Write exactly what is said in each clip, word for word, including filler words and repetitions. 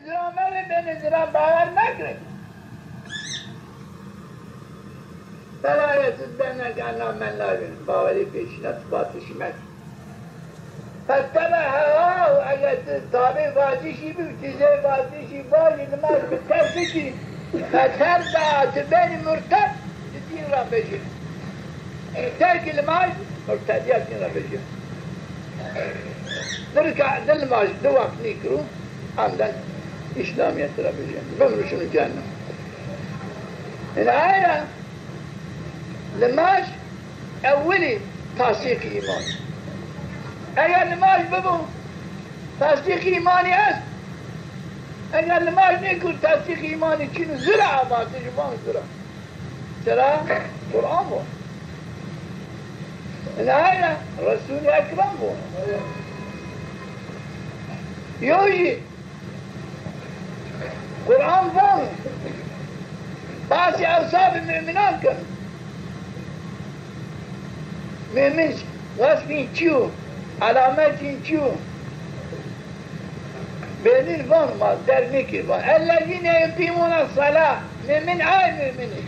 Zira merê benê zira bawer mekirê. Belayê tu benê gerna menna bin, bawerî pêşîna tu vatişî mekir. Fettebe hewahu, eger tu tabî vacişî bî, tu zê vacişî vajî nimaj bi terk bikî, feterda, tu benî murted, tu dîn ra vejî. Terkî nimaj, murtedîya dîn ra vejî. Di rika, di nimaj, di wext nîkirû, enden Îslamîyet ra vejî. Bimrû şinû cehennem. Ina aye ra, Limaj ewilî tasdîqî îmanî. Eger limaj bibo, tasdîqî îmanî est. Eger limaj nêko, tasdîqî îmanî çin o, zira avantajî van zira. Çira? Quran bo. Ina aye ra Resûlî Ekrem bo. Yo jî Quran vano, basê ewsafê muminan keno. Mumin wesfî çi yo, elametî çi yo? Bênîn vano, ma derg nêkir, vano, "Ellezîne yuqîmûne selâ." Mumin ay mumin ê.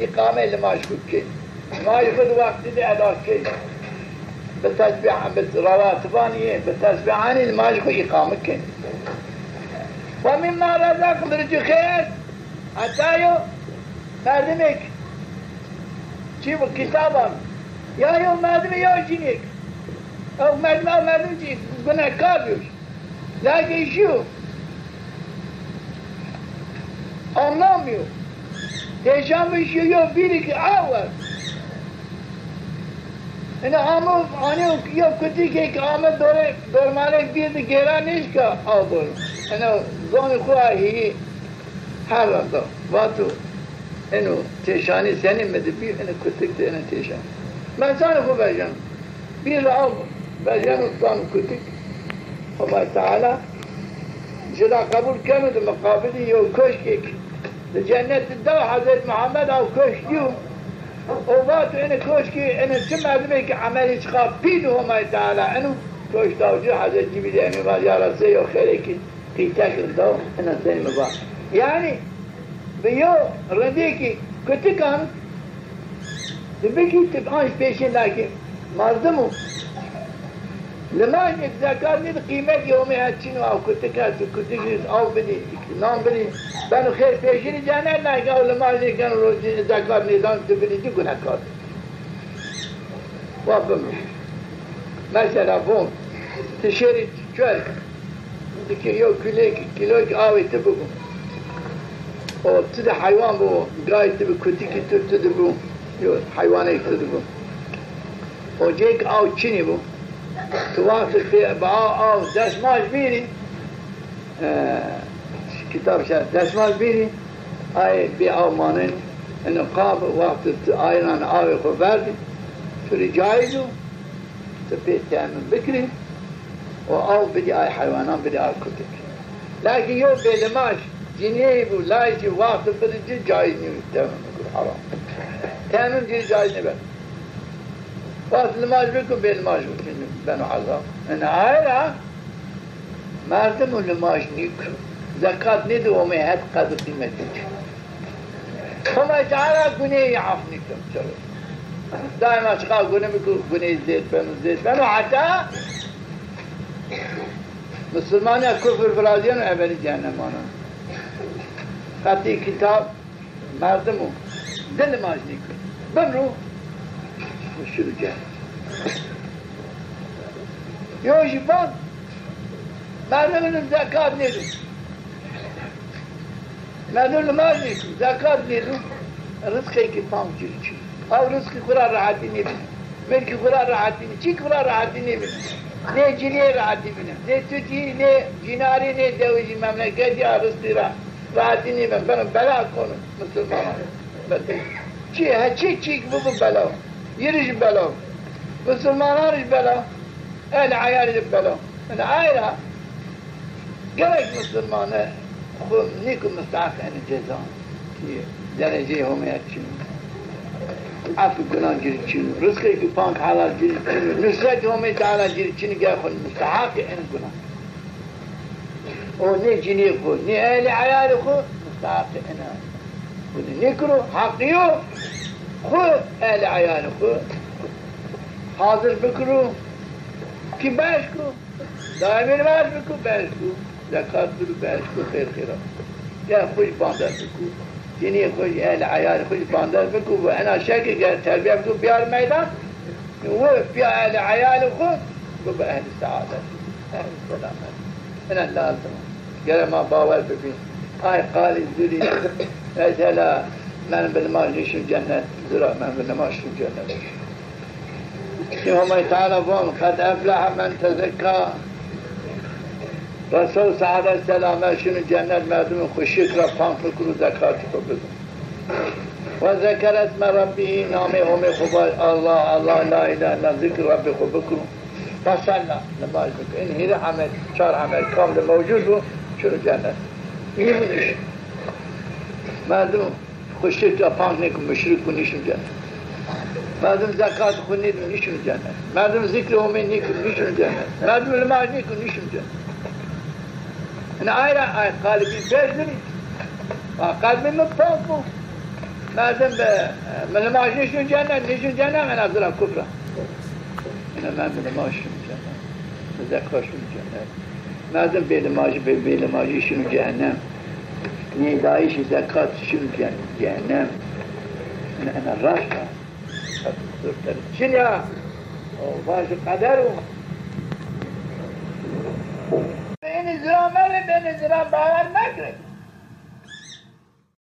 Îqamê limaj xwu kên. Limaj xwu di wextî de eda kên. Bi tesbîh, bi rawatibanî yê, bi tesbîhanî limaj xwu îqame kên. Ve mîmma rezaqnahum, biricî xêr est. Heta yo merdimêk çî bi kitaban, ya yo merdimê ya cinêk. Ew merdim, ew merdim zî gunekar bîyo. Lage jîyo. Anlamîyo. Têşan bi jîyo, yo bîrî ki aw west. Ina amo, anî yo kutikê ki ame dore, dormalê bîr di gêra nêşka aw boro. Ina zonê xwu a hîyî her ra da. Vato, ino têşanî senî mi di bî, ino kutik di ino têşan. Mesanê xwu vejeno. Bîr ra aw vejeno, dano kutik. Homay Teala ci ra qebul keno, di miqabilî yew koşkêk di cennet di da, Hezret Muhammed aw koşk dîyo. O vato ino koşkî, ino çi merdimê ki emelî çiqa pîl o Homay Teala ino koşk daw ci, Hezret Cibrîl Emîn va, ya Resûl, yew xêrêkî qîtek rind daw, ino senî mi va. Yanî, bi yo rindêkî kutikan, tu bikî, tu anc pêşî lakî. Merdimo, limaj nêk, zekat nêdî, qîmetî Homê het çin o, aw kutik est, kutik rîz aw bidî, nan bidî. Beno xêr pêşî rî cennet, lakî aw limaj nêkeno, rocî zekat nêdano, tu bidî, tu gunekar. Wa bimro. Mesela von, ti şêrî çer, ti ki yew kîloyêk, kîloyêk awê ti bibo. O ti de heywan bo, gayê ti bi, kutikî tu, ti de bo, yew heywanêk ti de bo. O cêk aw çinî bo. Ti wextê pê bi aw, aw desmaj bîrî, e, kitab şer, desmaj bîrî, ayê bê aw manenî, ino qab, wextê ti ayran awê xwu verdî, tu rê caiz o, ti pê temim bikirî, û aw bidî ay heywanan, bidî ay kutik. Lakîn yew bêlimaj, cinîyeyî bû, layîk ci, wextê bidî ci, caiz nîyo, temim bikir, heram. Temim ci rê caiz nêbeno. Wextê limaj bikir, bêlimaj bikir, beno ezab. Ina aye ra, Merdimo limaj nîkir, zekat nêdî, Homê het qedr qîmetî ci. Homay Teala guneyî af nîkir. Çiro? Daîma çiqa gune bikir, guneyî zêd beno, zêd beno, heta misilmanîya kufr virazîyeno, emelî cehennem ana. Qetî kitab Merdimo di limaj nêkir, bimro, şiro cehennem. Yo jî van, merdim zekat nêdo. Merdim limaj nêdo, zekat nêdo. Rizqêkî pamk ci rê çin. Aw rizqî xwu ra rehetî nêbîno. Milkî xwu ra rehetî nê-, çîk xwu ra rehetî nêbîno. Nê cinîyê rehetî bîne, nê tutî, nê cînarî, nê dewijî, memleketî a rizqî ra rehetî nêbeno, beno bela kono misilmanan. Çi, he çi çîk bibo bela. Yi rê jî bela. Misilmanan rê jî bela. Ehlî eyalî rê bela. Ina aye ra gerek misilmane xwu nîko misteheq enê ceza. Ki dereceyê Homê het çin o. Efî gunan ci rê çin o. Rizqêkî pamk helal ci rê çin o. Nusretî Homê Teala ci rê çin o, gerek xwu misteheqê enê gunan. O nê cinî xwu, nê ehlî eyalî xwu mustahaqê ena. Xwu nêkiro, heqî yo, xwu ehlî eyalî xwu hazir bikiro, ki beş ku, daîmî nimaj bikû, beş ku, zekat bidû, beş ku, xêr xêra. Ya xwu jî bander bikû, cinî xwu jî, ehlî eyalî xwu jî bander bikû, bu ena şekil ger terbiye bikû, biyar meydan, wi pîya ehlî eyalî xwu bibo ehlî seadet, ehlî selamet. Ina lazim o. Gere ma bawer bibîn. Ay qalî zurî, mesela, men bi nimaj nîşim cennet, zira men bi nimaj şim cennet. Çi Homay Teala von, "Qed eflehe men tezekka." Reso seadet selamet şino cennet, merdimê xwu şikr ra pang bikiro, zekatê xwu bido. Ve zekere isme rabbîhî, namê Homê xwu vaj, Allah, Allah, la îlahe illa, zikr Rabbê xwu bikiro. Fesella, nimaj bikiro. În hîrê emel, çar emel kamil mewcud bo, şino cennet. Îyî bû nîşin. Merdim xwu şirk ra pang nêko, muşrik bo, nîşin cennet. Merdim zekat xwu nêdo, nîşin cennet. Merdim zikrê Homê nêko, nîşin cennet. Merdim nimaj nêko, nîşin cennet. Ina ay ra ay qalbî pêş dirî. Wa qalbî mi pak bo. Merdim bi, mi nimaj nîşin cennet, nîşin cennet, ina zira kufr a. Ina merdim bi nimaj şin cennet. Bi zekat şin cennet. Merdim bê nimajî, bê, bê nimajî şino cehennem. Nêdayîşî zekat şino ce-, cehennem. Ina, ina raşt a. Çin ya. O vajî qeder o. Bênî zira merê, bênî zira bawer mekirê.